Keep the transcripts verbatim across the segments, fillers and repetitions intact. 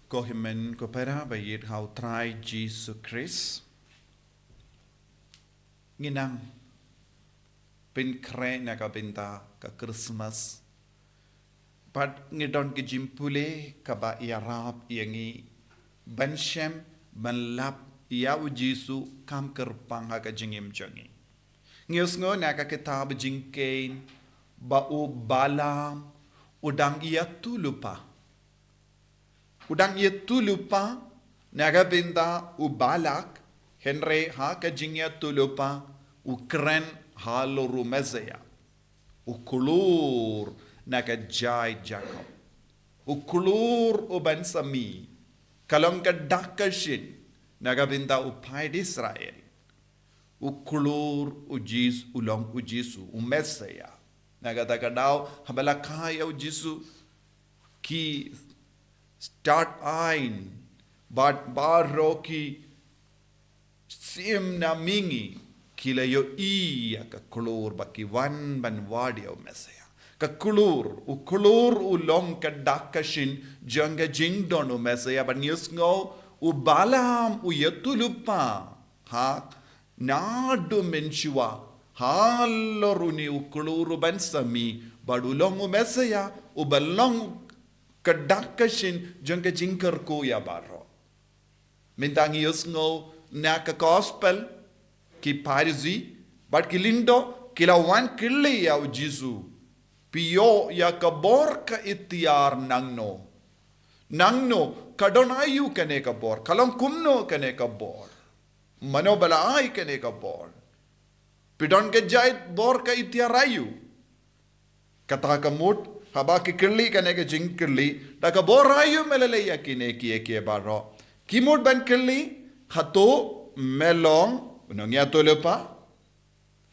Ko hynmen ko para ba ïeit ha u Trai Jisu Khrist. Ngi nang pynkhreh na ka bynta ka Christmas. Bad ngi don ki jingpule kaba ïarap ïa ngi ban shem ban lap ïa u Jisu kam kyrpang ha ka jingim jong ngi. Ngi ïohsngew na ka kitab Jingkheiñ ba u Balaam u dang ïathuhlypa. U dang ïathuhlypa na ka bynta u Balak, hynrei ha ka jingïathuhlypa u kren halor u Messaïah. U khlur na ka jaid Jakob. U khlur u ban sa mih. Ka long ka dak ka shin na ka bynta u paid Israel. U khlur u Jis, u long u Jisu, u Messaïah. Na kata ka daw, haba la kha ïa u Jisu, ki stad aiñ bad baroh ki syiem na mihngi ki la ïohi ïa ka khlur ba ki wan ban wad ïa u Messaïah. Ka khlur, u khlur u long ka dak ka shin jong ka jingdon u Messaïah, bad ngi ïohsngew u Balaam u ïathuhlypa ha naduh mynshuwa halor une u khlur u ban sa mih, bad u long u Messaïah, u ba long ka dak ka shin jong ka jingkyrkhu ïa baroh. Mynta ngi ïohsngew na ka gospel, ki Pharisi bad ki lyngdoh ki la wan kylli ïa u Jisu. Phi ïoh ïa ka bor ka iktiar nangno? Nangno, ka don aïu kane ka bor? Ka long kumno kane ka bor? Mano ba la ai kane ka bor? Phi don ka jaid bor ka iktiar aïu? Kata ka mut, haba ki kylli kane ka jingkylli, da ka bor aïu me la leh ïa kine kiei kiei baroh? Ki mut ban kylli, hato me long u nongïathuhlypa?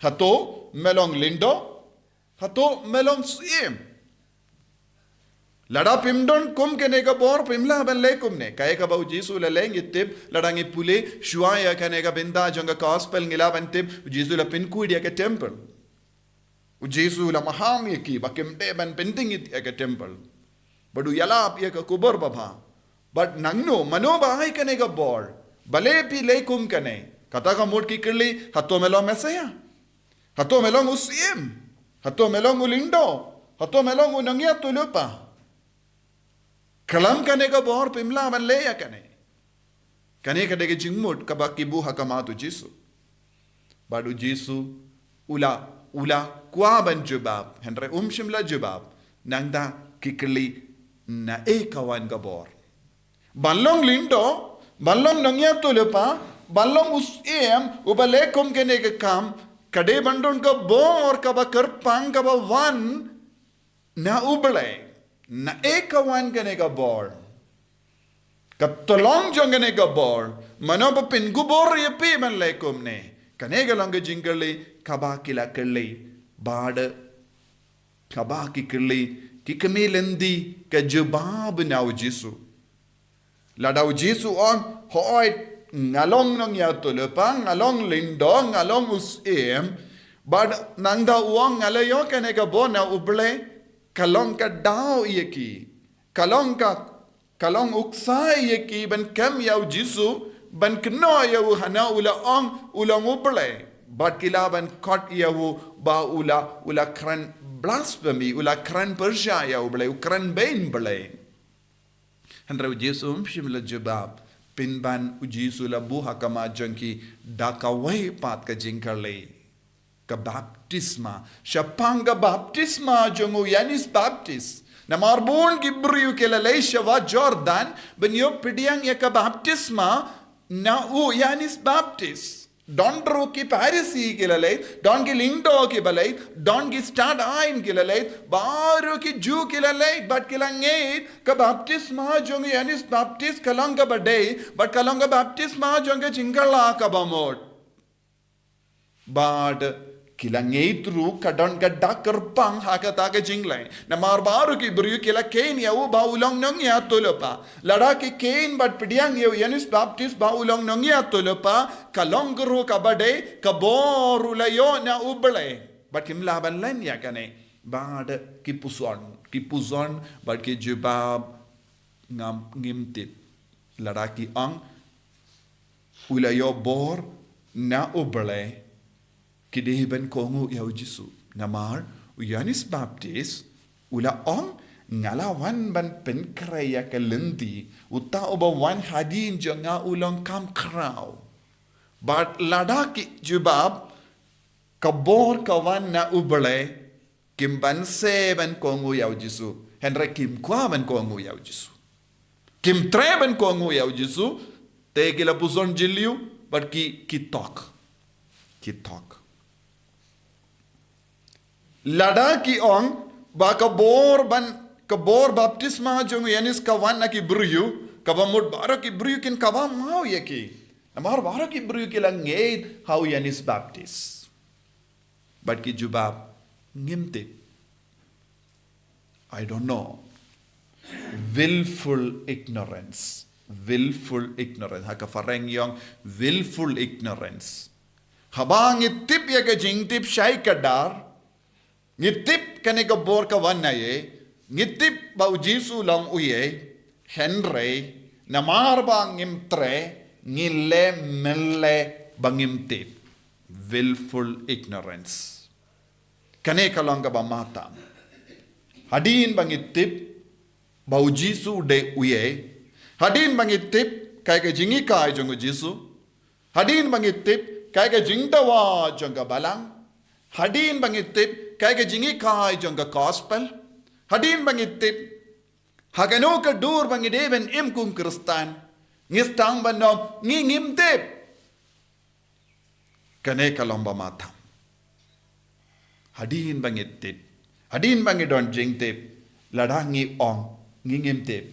Hato me long lyngdoh? Hato me long syiem? Lada phim don kum kane ka bor, phim lah ban leh kumne. Kaei kaba u Jisu u la leh ngi tip, lada ngi pule shuwa ïa kane ka bynta jong ka gospel ngi lah ban tip, u Jisu u la pynkhuid ïa ka temple. U Jisu u la maham ïa ki ba kim dei ban pynthing ïa ka temple. Bad u ïalap ïa ka khubor babha. Bad nangno, mano ba ai kane ka bor? Balei phi leh kum kane? Kata ka mut ki kylli, hato me long Messaïah? Hato me long u syiem? Hato me long u lyngdoh? Hato me long u nongïathuhlypa? Khlem kane ka bor phim lah ban leh ïa kane. Kane ka dei ka jingmut kaba ki buh ha khmat u Jisu. Bad u Jisu u la, u la kwah ban jubab, hynrei um shym la jubab. Nangta ki kylli, naei ka wan ka bor? Ban long lyngdoh, ban long nongïathuhlypa, ban long u syiem, u ba leh kum kane ka kam, ka dei ban don ka bor kaba kyrpang kaba wan na U Blei. Naei ka wan kane ka bor? Ka tyllong jong kane ka bor, mano ba pynkhubor ïa phi ban leh kumne? Kane ka long ka jingkylli kaba ki la kylli. Bad kaba ki kylli, ki kmie lynti ka jubab na u Jisu. Lada u Jisu u ong, hooid, nga long nongïathuhlypa, nga long lyngdoh, nga long u syiem, bad nangta u ong nga la ïoh kane ka bor na U Blei, ka long ka daw ïa ki, ka long ka, ka long u ksai ïa ki ban kem ïa u Jisu, ban kynnoh ïa u hana u la ong u long U Blei. Bad ki lah ban khot ïa u ba u la, u la kren blasphemy, u la kren pyrshah ïa U Blei, u kren beiñ Blei. Hynrei u Jisu um shym la jubab, pynban u Jisu u la buh ha khmat jong ki da kawei pat ka jingkylli. Ka baptisma. Shaphang ka baptisma jong u Ïoannis Baptist. Namar bun ki briew ki la leit sha wah Jordan ban ïoh pdiang ïa ka baptisma na u Ïoannis Baptist. Don ruh ki Pharisi ki la leit, don ki lyngdoh ki ba leit, don ki stad aiñ ki la leit, baroh ki Jiw ki la leit, bad ki la ngeit ka baptisma jong u Ïoannis Baptist ka long kaba dei, bad ka long ka baptisma jong ka jingkylla kaba mut. Bad ki la ngeit ruh ka don ka dak kyrpang ha kata ka jingleh. Namar baroh ki briew ki la kheiñ ïa u ba u long nongïathuhlypa. Lada ki kheiñ bad pdiang ïa u Ïoannis Baptist ba u long nongïathuhlypa, ka long ka ruh kaba dei, ka bor u la ïoh na U Blei. Bad kim lah ban len ïa kane. Bad ki puson, ki puson, bad ki jubab, ngam, ngim tip. Lada ki ong u la ïoh bor na U Blei, ki dei ban kohnguh ïa U Jisu. Namar u Ïoannis Baptist u la ong, nga la wan ban pynkhreh ïa ka lynti, uta uba wan hadien jong nga u long kham khraw. Bad lada ki jubab, ka bor ka wan na U Blei, kim banse ban kohnguh ïa U Jisu. Hynrei kim kwah ban kohnguh ïa U Jisu. Kim treh ban kohnguh ïa U Jisu, te ki la puson jylliew, bad ki, ki thok. Ki thok. Lada ki ong ba ka bor ban, ka bor baptisma jong u Ïoannis ka wan na ki briew, kaba mut baroh ki briew kin kawang maw ïa ki. Namar baroh ki briew ki la ngeit ha u Ïoannis Baptist. Bad ki jubab, ngim tip. I don't know. Willful ignorance. Willful ignorance. Ha ka phareng ïong, willful ignorance. Haba ngi tip ïa ka jingtip shai kdar, ngi tip kane ka bor ka wan na ei, ngi tip ba U Jisu u long uei, hynrei namar ba ngim treh, ngi leh mynleh ba ngim tip. Willful ignorance. Kane ka long kaba matam. Hadien ba ngi tip ba U Jisu u dei uei, hadien ba ngi tip kaei ka jinghikai jong U Jisu, hadien ba ngi tip kaei ka jingdawa jong ka Balang, hadien ba ngi tip kaei ka jinghikai jong ka Gospel, hadien ba ngi tip ha kano ka dur ba ngi dei ban im kum u Khristan, ngi sdang ban ong ngi ngim tip. Kane ka long ba matam. Hadien ba ngi tip, hadien ba ngi don jingtip, lada ngi ong ngi ngim tip,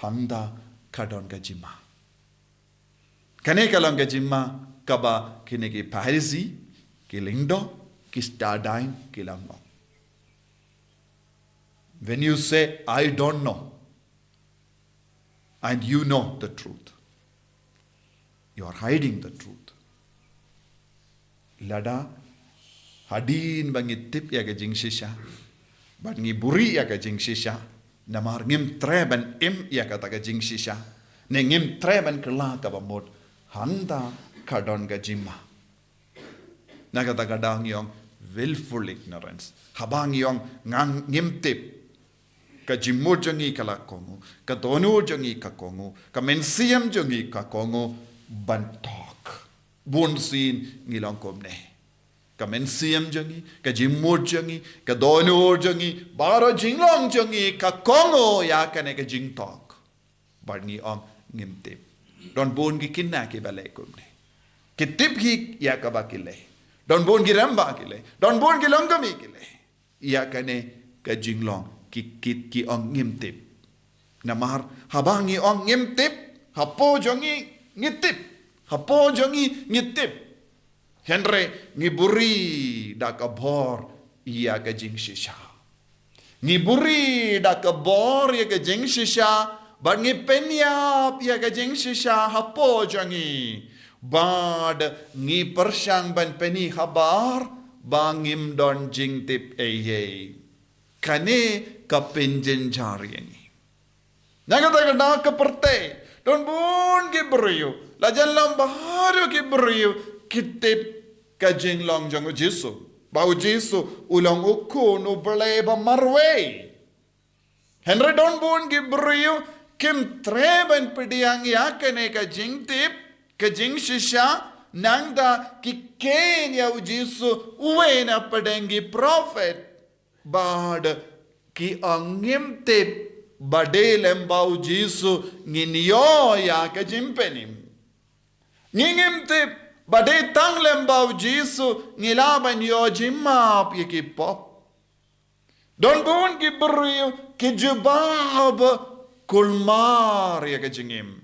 hangta ka don ka jingma. Kane ka long ka jingma kaba kine ki Pharisi, ki lyngdoh, ki Sadducee ki la ong. When you say, "I don't know," and you know the truth, you are hiding the truth. Lada hadien ba ngi tip ïa ka jingshisha, bad ngi buhrieh ïa ka jingshisha, namar ngim treh ban im ïa kata ka jingshisha, ne ngim treh ban kylla kaba mut, hangta ka don ka jingma. Na kata ka daw ngi ong willful ignorance. Haba ngi ong nga ngim tip, ka jingmut jong ngi ka la kohnguh, ka dohnud jong ngi ka kohnguh, ka mynsiem jong ngi ka kohnguh, ban thok. Bunsien ngi long kumne. Ka mynsiem jong ngi, ka jingmut jong ngi, ka dohnud jong ngi, baroh jinglong jong ngi ka kohnguh ïa kane ka jingthok. Bad ngi ong ngim tip. Don bun ki khynnah kiba leh kumne. Ki tip hi ïa kaba ki leh. Don bun ki rangbah ki leh. Don bun ki longkmie ki leh. Ïa kane ka jinglong ki, ki, ki ong ngim tip. Namar haba ngi ong ngim tip, hapoh jong ngi ngi tip. Hapoh jong ngi ngi tip. Hynrei ngi buhrieh da ka bor ïa ka jingshisha. Ngi buhrieh da ka bor ïa ka jingshisha, bad ngi pynïap ïa ka jingshisha hapoh jong ngi. Bad ngi pyrshang ban pyni habar ba ngim don jingtip ei ei. Kane ka pynjynjar ïa ngi. Na kata ka daw ka pyrthei, don bun ki briew, la jan long baroh ki briew ki tip ka jinglong jong U Jisu, ba U Jisu u long U Khun U Blei ba marwei. Hynrei don bun ki briew kim treh ban pdiang ïa kane ka jingtip, ka jingshisha, nangta ki kheiñ ïa U Jisu uwei na pdeng ki prophet. Bad ki ong ngim tip ba dei lem bad U Jisu ngin ïoh ïa ka jingpynim. Ngi ngim tip ba dei tang lem bad U Jisu ngi lah ban ïoh jingmap ïa ki pop. Don bun ki briew ki jubab kulmar ïa ka jingim.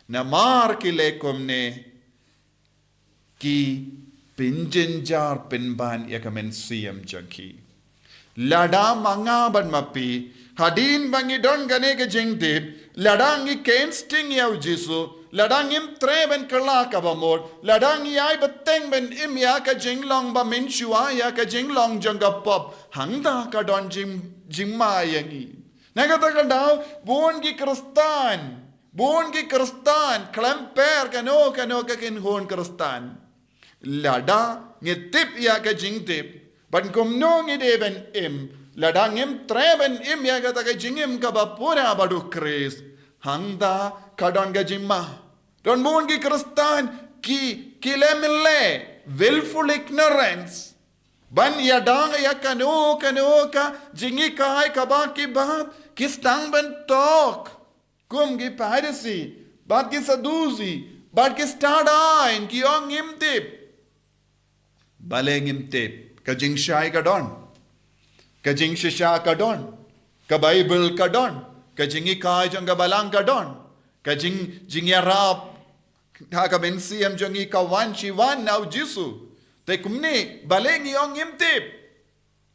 Namar ki leh kumne, ki pynjynjar pynban ïa ka mynsiem jong ki. Lada ma nga bad ma phi, hadien ba ngi don kane ka jingtip, lada ngi kheiñ sting ïa U Jisu, lada ngim treh ban kylla kaba mut, lada ngi ai bteng ban im ïa ka jinglong ba mynshuwa, ïa ka jinglong jong ka pop, hangta ka don jing, jingma ïa ngi. Na kata ka daw, bun ki Khristan Bun ki Khristan khlem pher kano kano ka kynhun Khristan. Lada ngi tip ïa ka jingtip, bad kumno ngi dei ban im, lada ngim treh ban im ïa kata ka jingim kaba pura bad U Khrist, hangta ka don ka jingma. Don bun ki Khristan ki, ki leh mynleh, willful ignorance. Ban ïadang ïa kano kano ka jinghikai kaba ki bat, ki sdang ban tok kum ki Pharisi, bad ki Sadusi, bad ki stad aiñ, ki ong ngim tip. Balei ngim tip? Ka jingshai ka don, ka jingshisha ka don, ka Baibl ka don, ka jinghikai jong ka Balang ka don, ka jing, jingïarap ha ka mynsiem jong ngi ka wan shi wan na U Jisu. Te kumne, balei ngi ong ngim tip?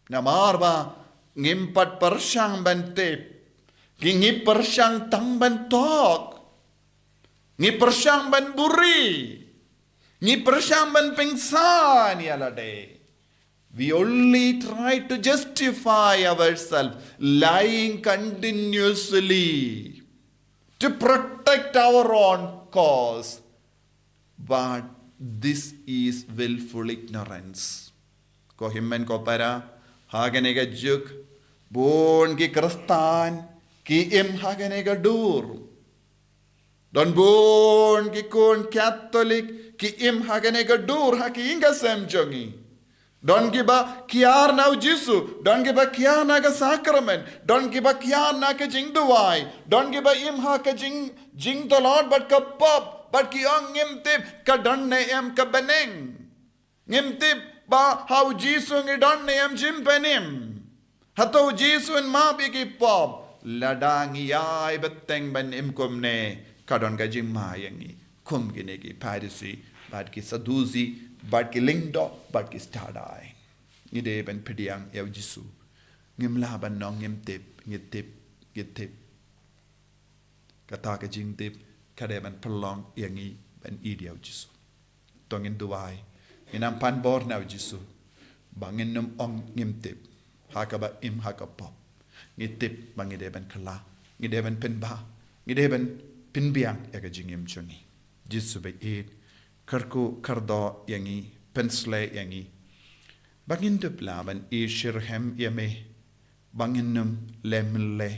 Namar ba ngim pat pyrshang ban tip. Ngi, ngi pyrshang tang ban tok. Ngi pyrshang ban buri. Ngi pyrshang ban pynsan ïa lade. We only try to justify ourselves, lying continuously to protect our own cause. But this is willful ignorance. Ko hynmen ko para, ha kane ka juk, bun ki Khristan ki im ha kane ka dur. Don bun ki khun Katholik ki im ha kane ka dur ha ki ïing ki sem jong ngi. Don kiba kiar na U Jisu, don kiba kiar na ka sakramen, don kiba kiar na ka jingduwai, don kiba im ha ka jing, jingtlot bad ka pop, bad ki ong ngim tip, ka don ne em ka bneng. Ngim tip ba ha U Jisu ngi don ne em jingpynim. Hato U Jisu un map ïa ki pop? Lada ngi ïai bteng ban im kumne, ka don ka jingma ïa ngi kum kine ki Pharisi, bad ki Sadusi, bad ki lyngdoh, bad ki stad aiñ. Ngi dei ban pdiang ïa U Jisu. Ngim lah ban ong ngim tip, ngi tip, ngi tip. Kata ka jingtip ka dei ban pynlong ïa ngi ban ïeit ïa U Jisu. To ngin duwai, ngin ym pan bor na U Jisu ba ngin ym ong ngim tip ha kaba im ha ka pop. Ngi tip ba ngi dei ban kylla, ngi dei ban pynbha, ngi dei ban pynbiang ïa ka jingim jong ngi. Jisu ba ïeit, kyrkhu kyrdoh ïa ngi, pynsleh ïa ngi ba ngin dup lah ban ïeit shitrhem ïa me, ba ngin ym leh mynleh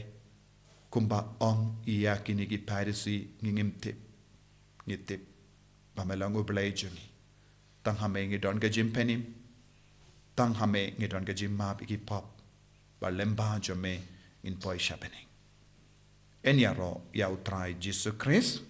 kumba ong ïa kine ki Pharisi, ngi ngim tip, ngi tip ba me long U Blei jong ngi. Tang ha me ngi don ka jingpynim, tang ha me ngi don ka jingmap ïa ki pop, bad lyngba jong me ngin poi sha bneng. Yn ïaroh ïa U Trai Jisu Khrist.